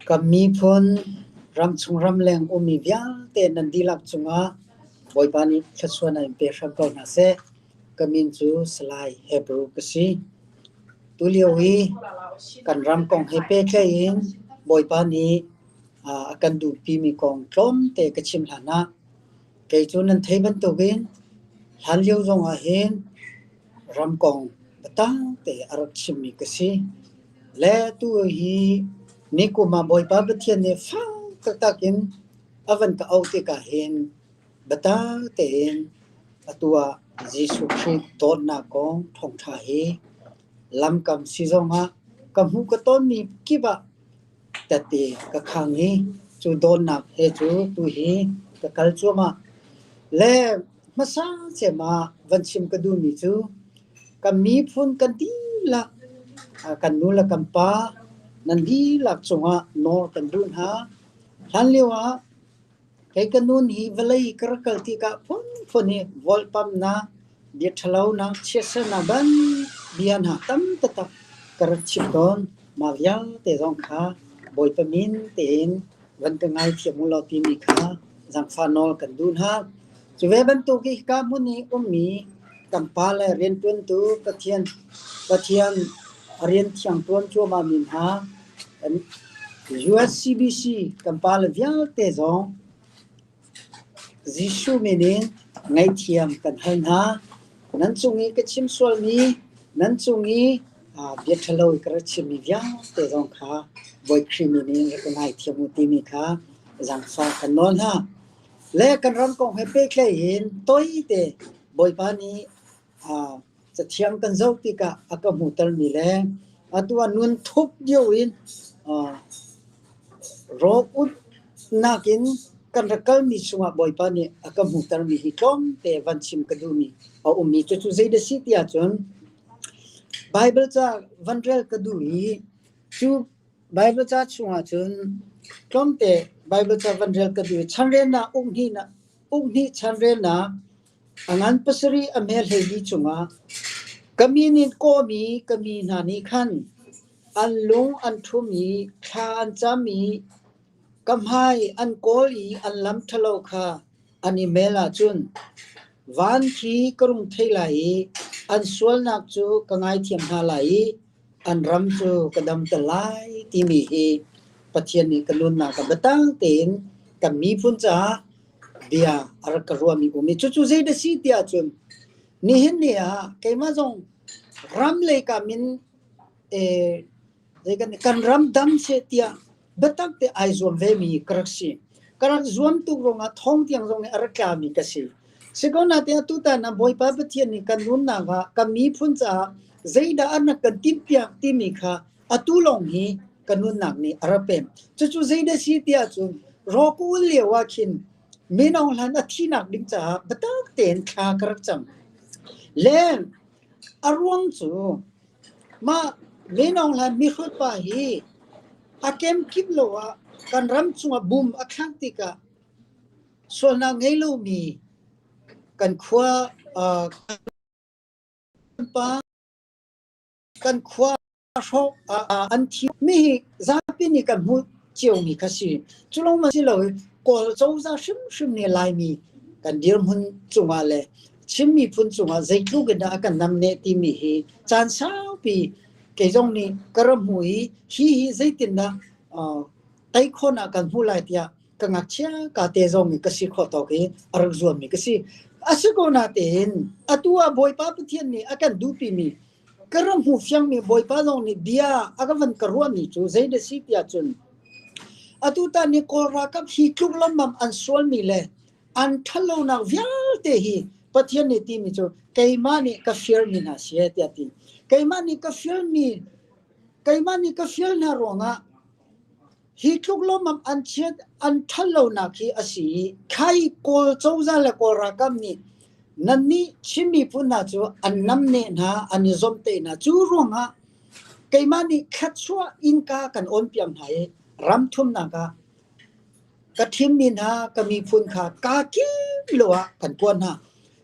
Kan miphun ramchung ramleng ummi vialte nan dihlak cungah Bawipa nih thluachuahnak in pe hram ko hna seh. Ka min cu Salai Hebru ka si. Tulio hi kan ram kong he pehtlaih in Bawipa nih a kan duhpimi kong tlawmte ka chim hlan ah kei cu nan theih bantukin hlanlio zongah hin ram kong biatak te a rak chimmi ka si. Le tu hi nikum ah Bawipa Pathian nih fak taktak in a van ka auh tikah hin biatak tein atu ah Jesuh Khrih dawtnak kong thawngṭha hi lamkam si zongah ka hmuh ka tonmi kip ah tette ka khang i cu dawtnak he cu tuhi ka kal cuahmah. Le hmasa cem ah van chim ka duhmi cu kan miphun kan dihlak, kan nu le kan pa nan dihlak cungah nawl kan duh hna. Hlanlio ah kei ka nun hi vawlei ka rak kal tikah phunphun hi volpamnak, bia ṭhalonak, chiatsernak ban bia hna tam taktak ka rak chim tawn. Mah vialte zong kha Bawipa min tein van ka ngaithiam u law timi kha zaangfah nawl kan duh hna. Cu ve bantuk i hika hmun i ummi kan pa le rianṭuantu Pathian Pathian a rian thiang ṭuan cuahmahmi hna USCBC kan pale vialte zong Jesuh min in ngaihthiam kan hal hna. Nan cung i ka chim sualmi, nan cung i bia ṭhalo i ka rak chimmi vialte zong kha Bawi Khrih min in rak ka ngaithiam u timi kha zaangfah kan nawl hna. Le kan ram kong he pehtlaih in toite Bawipa nih Cathiang kan zoh tikah a ka hmuhtermi le atu ah nun thup deuh in rawk utnak in kan rak kalmi chungah Bawipa nih a ka hmuhtermi hi tlawmte van chim ka duhmi a ummi cucu zei dah si ti ahcun Baibal ca van rel ka duh i cu Baibal ca chungah cun tlawmte Baibal ca van rel ka duh i chanrelnak uk hnih chanrelnak A ngan pasarih a hme 12 cungah ka min in kawhmi ka mi hna nih khan an lung an ṭhum i thla an cam i ka hmai an kawl i an lam ṭhalo kha an i mel ahcun van khi ka rung thei lai i an sualnak cu ka ngaithiam hna lai i an ram cu ka damter lai timi hi Pathian nih ka nunnak ah biatak tein kan miphun caah bia a rak ka ruahmi um i cucu zei dah si tiah cun nihin ni ah keimah zong ram lei kam in zei kan kan ram dam seh tiah biatak te ai zuam ve mi ka rak si. Ka rak zuam tuk ruangah thong tiang zong nih a rak tlami ka si. Sikonain atutan ah Bawipa Pathian nih kan nunnak ah kan miphun caah zeidah an rak kan timhpiak timi kha atu lawng hi ka nunnak nih a rak pem. Cucu zeidah si tiah cun rawk ul lio ah khin Min Aung Hlaing a thihnak ding caah biatak tein thla ka rak cam. Le a ruang cu mah Min Aung Hlaing mihrut pa hi a kemkip lo ah kan ram chungah bum a thlak tikah sualnak ngei lomi kan khua kan pa kan khua hrawk an thi mi hi zapi nih kan hmuh ciomi kha si. Cu lawng ma si lo i Kawl cozah hrimhrim nih Laimi kan dirhmun cungah le Chin miphun cungah zeitluk in dah a kan namneh timi hi caan saupi kei zong nih ka rak hmu i hi hi zeitindah tei khawhnak kan hmuh lai tiah ka ngakchia ka te zong i ka si khawh tawk i a rak zuammi ka si. A si ko natein atu ah Bawipa Pathian nih a kan duhpimi ka rak hmu fiangmi Bawipa zong nih bia a ka van ka ruahmi cu zei dah si tiah cun atu tan ni Kawl ralkap hi tluk lawmmam an sualmi le an ṭhatlonak vialte hi Pathian nih timi cu keimah nih ka fialmi hna si tiah ti. Keimah nih ka fialmi keimah nih ka fial hna ruangah hi tluk lawmmam an chiat an ṭhatlonak hi a si i khai Kawl cozah le Kawl ralkap nih nannih Chin miphun hna cu an namneh hna an i zomhtaih hna cu ruangah keimah nih thluachuah innka kan awnpiak hna i ram thumnak ah ka thimmi hna ka miphun kha kaa kip lo ah kan kuat hna.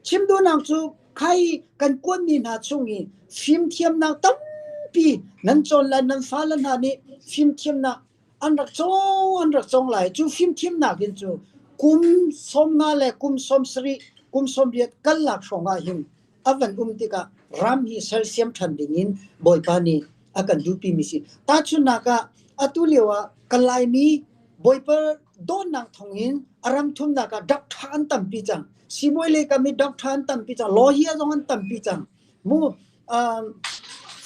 Chim duhnak cu khai kan kuatmi hna chung i fimthiamnak tampi nan cawn lai nan fale hna nih fimthiamnak An rak cawng an rak cawng lai. Cu fimthiamnak in cu kum 50 le kum 70 kum 80 kal lak hrawng ah hin a van um tikah ram hi sersiam ṭhan ding in Bawipa nih a kan duhpi mi si. Tahchunhnak ah atu lio ah kan Laimi Bawipa dawtnak thawng in a ram thumnak ah doctor an tampi cang. Sibawi lei kam i doctor an tampi cang. Lawyer zong an tampi cang. Mu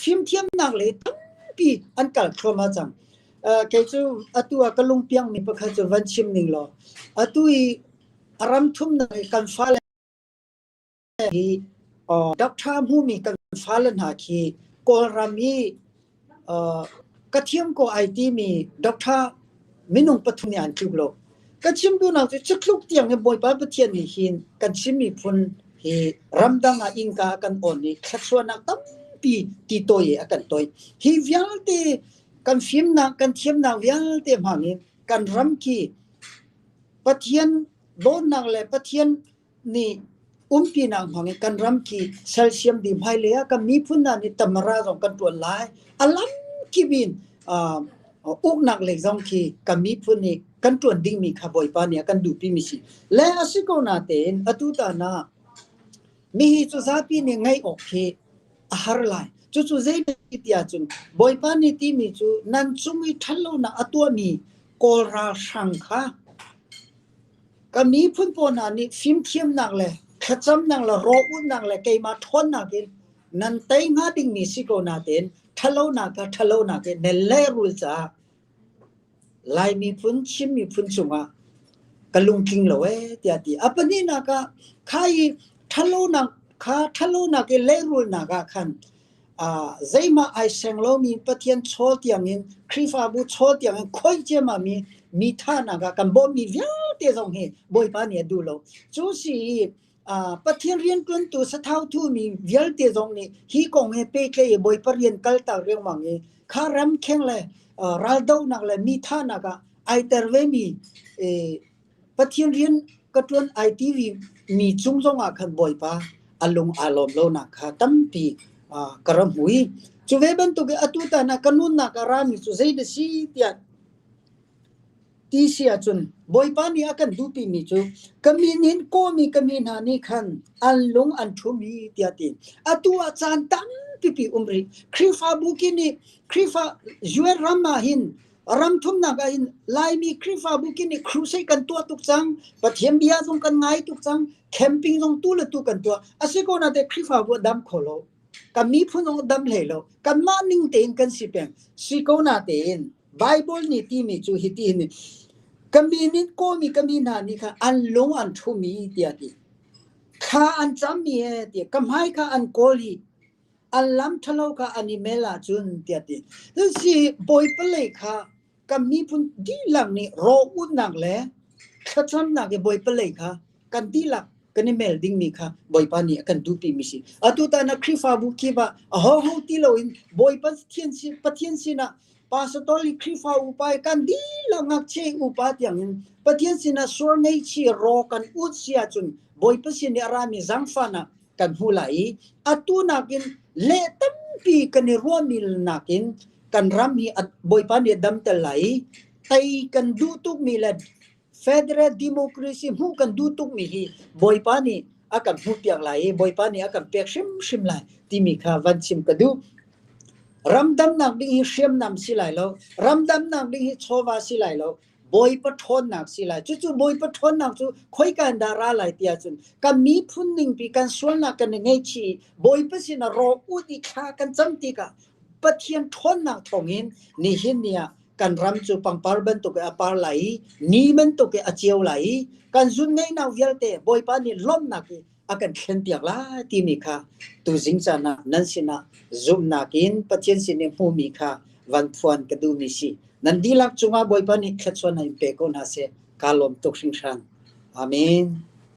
fimthiamnak lei tampi an kal thluahmah cang. Kei cu atu ah ka lungpiang mi pakhat cu van chim ning law atu i a ram thumnak i kan fale hi doctor hmumi kan fale hna khi Kawlram i ka thiam ko ai timi doctor minung pathum nih an tluk lo. Ka chim duhnak cu cutluk tiang in Bawipa Pathian nih hin kan Chin miphun hi ramdang ah innka a kan awn i thluachuahnak tampi ti tawi a kan tawi. Hi vialte kan fimnak kan thiamnak vialte hmang in kan ram khi Pathian dawtnak le Pathian nih umpinak hmang in kan ram khi sersiam dih hmailei ah kan miphun hna nih tamara zong kan ṭuan lai. A lam kip in uknak lei zong khi kan miphun nih kan ṭuan dingmi kha Bawipa nih a kan duhpimi si. Le a si ko natein atu tan ah mihi cu zapi nih ngaih awk khi a har lai. Cucu zei ti ahcun Bawipa nih timi cu nan cung i ṭhatlonak a tuahmi Kawl ralhrang kha Ka miphun pawl hna nih fimthiamnak le thlacamnak le rawlulhnak le keimah ṭhawnnak in nan tei hnga dingmi si ko natein ṭhalonak kha ṭhalonak in nan lehrul caah Lai miphun, Chin miphun cungah ka lungtling lo ee tiah a ti. A pahnihnak ah kha i ṭhalonak kha ṭhalonak i lehrulnak ah khan zeihmah ai seng lomi Pathian chawl tiangin Khrihfabu chawl tiangin khoi ciammam mi mi thahnak ah kan bawmmi vialte zong hi Bawipa nih a duh lo. Cu si i Pathian rianṭuantu sathau thumi vialte zong nih hi kong he pehtlaih i Bawipa rian kaltak riangmang i kha ramkheng le raldohnak le mi thahnak ah ai ter vemi Pathian rian ka ṭuan ai ti mi cung zongah khan Bawipa a lung aa lawm lonak kha tampi ka ra hmu i cu ve bantuk in atu tan ah ka nunnak a rami cu zei dah si tiah ti si ahcun Bawipa nih a kan duhpimi cu ka min in kawhmi ka mi hna nih khan an lung an ṭhumi tiah ti. Atu ah caan tampipi um rih. Khrihfabu ki nih Khrihfa UN ram ah hin Ram thumnak ah hin Laimi Khrihfabu ki nih crusade kan tuah tuk cang, Pathian bia zong kan ngai tuk cang, camping zong tu le tu kan tuah. A si ko na te Khrihfabu a dam kho lo. Kan miphun zong a dam hlei lo. Kanmah ning tein kan si peng. Si ko na tein Bible nih timi cu hiti hin ka mi nih kawmi ka mi hna nih kha an lung an ṭhumi tiah ti. Thla an cammi he tiah ka hmai kha an kawl i an lam ṭhalo kha an i mel ahcun tiah ti. Si Bawipa lei kha kan miphun dihlak nih rawh-utnak le thlacamnak i Bawipa lei kha kan dihlak kan i mel dingmi kha Bawipa nih a kan duhpimi si. Atu tan ah Khrihfabu kip ah ahoho ti loin Bawipa Pathian sinah pastor i Khrihfa upa i kan dihlak ngakchia i upa tiangin Pathian sinah sual ngeichi raw kan ut si ahcun Bawipa sin i a rami zaangfahnak kan hmu lai i atu nakin leh tampi kan i ruahmi nakin kan ram hi Bawipa nih a damter lai i tei kan duh tukmi le federal democracy hmuh kan duh tukmi hi Bawipa nih a kan hmuhpiak lai i Bawipa nih a kan pek hrimhrim lai timi kha van chim ka duh. Ramdamnak ding hi hriamnam si lai lo. Ramdamnak ding hi chawva si lai lo. Bawipa ṭhawnnak si lai. Cucu Bawipa ṭhawnnak cu khoika in dah ra lai ti ahcun kan miphun ningpi kan sualnak kan i ngaihchih i Bawipa sinah rawk ut i thla kan cam tikah Pathian ṭhawnnak thawngin nihin ni ah kan ram cu pangpar bantuk in a par lai i ni bantuk in a ceu lai i kan zunngaihnak vialte Bawipa nih lawmhnak i a kan thlenpiak lai timi kha tuzing caan ah nan sinah zumhnak in Pathian sin i hmumi kha van phuan ka duhmi si. Nan dihlak cungah Bawipa nih thluachuahnak in pe ko hna seh. Kaa lawm tuk hringhran. Amen.